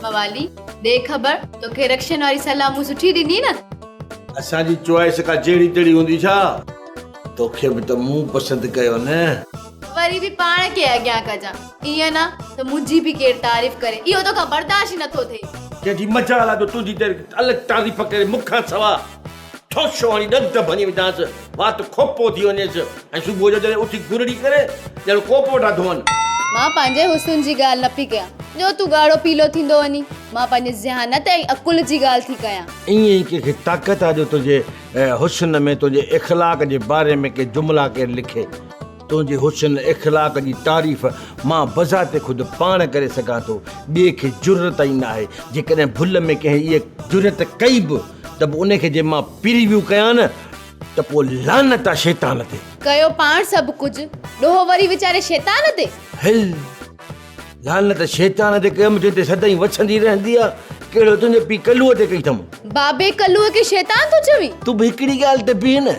موالي، ڏي خبر، توکي رڪشن واري صلاح مون سٺي ڏني نه؟ اسان جي چوائس ڪا جهڙي تهڙي هوندي ڇا؟ توکي به ته مون پسند ڪيو نه. وري به پاڻ کي اڳيان ڪجان، ائين نه ته منهنجي به ڪير تعريف ڪري، اهو توکان برداشت ئي نٿو ٿئي. ڪنهن جي مجال آ جو تنهنجي الڳ تعريف ڪري مون کان سوا. ٺوسو هڻي ڏند ڀڃي وجهانس، وات کوپو ٿي وڃيس ۽ صبح جو جڏهن اٿي گرڙي ڪري ڄڻ ڪوپ وٺا ڌوئن. مان پنهنجي حسن جي ڳالهه نه پئي ڪيان، جو تون ڳاڙهو پيلو ٿيندو وڃين. مان پنهنجي ذهانت ۽ عقل جي ڳالهه ٿي ڪيان. ائين ئي ڪنهن کي طاقت آ جو تنهنجي حسن ۾ تنهنجي اخلاق جي باري ۾ ڪي جملا ڪير لکي. تنهنجي حسن اخلاق جي تعريف مان بذات خود پاڻ ڪري سگهان ٿو، ٻئي کي جرئت ئي ناهي. جيڪڏهن ڀل ۾ ڪنهن اها جرئت ڪئي به ته به ان کي جي مان پري ويو ڪيان نه ته پوء لعنت آ شيطان تي. ڪيو پاڻ سڀ ڪجهه، ڏوهه وري ويچاري شيطان تي. هل! لعنت شيطان تي ڪيم جنهن تي سدائين وڇندي رهندي آ، ڪهڙو تنهنجي پيء ڪلوء تي ڪئي اٿم. بابي ڪلوء کي شيطان ٿو چوين؟ تون به هڪڙي ڳالهه تي بيهه نه.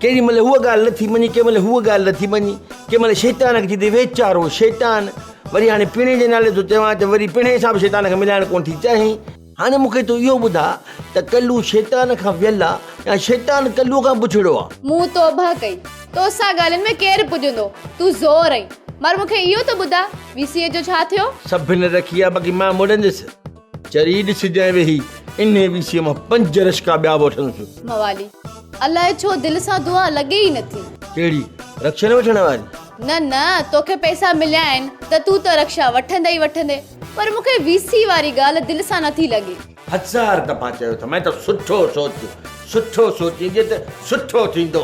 ڪيڏي مهل هوء ڳالهه نٿي مڃي، ڪنهن مهل هوء ڳالهه نٿي مڃي، ڪنهن مهل شيطان کي چئي ٿي ويچارو شيطان، وري هاڻي پڻهين جي نالي ٿو چوان ته وري پڻهين سان به شيطان کي ملائڻ ڪونه ٿي چاهين. هاڻي مون کي تون اهو ٻڌاء ته ڪلو شيطان کان ويل آ يا شيطان ڪلوء کان بڇڙو آ؟ مون توبهه ڪئي، توسان ڳالهين ۾ ڪير پڄندو، تون زور آهين. مر مون کي اهو ته ٻڌاء، وي سيء جو ڇا ٿيو؟ سڀن رکي آ، باقي مان مڙندس. چري ڏسجانء ويهي، انهيء وي سيء مان پنج رشڪا ٻيا به وٺندس. موالي، الائي ڇو دل سان دعا لڳي ئي نٿي. ڪهڙي؟ رڪشا نه وٺڻ واري؟ نه نه، توکي پئسا مليا آهن ته تون ته رڪشا وٺندي ئي وٺندي. پر مون کي وي سي واري ڳالهه دل سان نٿي لڳي. هزار دفعا چيو اٿم ته سٺو سوچ، سٺو سوچيندين ته سٺو ٿيندو،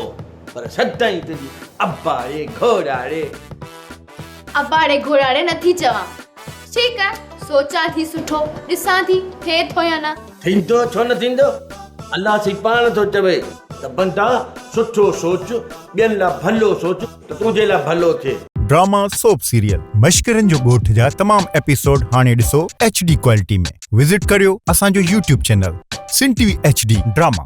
پر سدائين تنهنجي ابا ڙي گهوڙا ڙي. ابا ڙي گهوڙا ڙي نٿي چوان. ٺيڪ آهي، سوچان ٿي سٺو، ڏسان ٿي ٿئي ٿو يا نه. ٿيندو ڇو نه ٿيندو، الله سائين پاڻ ٿو چوي ته بندا سٺو سوچ، ٻين لاء ڀلو سوچ ته تنهنجي لاء ڀلو ٿئي. ڊراما سوپ سيريل مشڪرن جو ڳوٺ جا تمام ايپيسوڊ هاڻي ڏسو ايڇ ڊي ڪوالٽي ۾ وزٽ ڪريو اسان جو YouTube channel Sindh T V H D drama.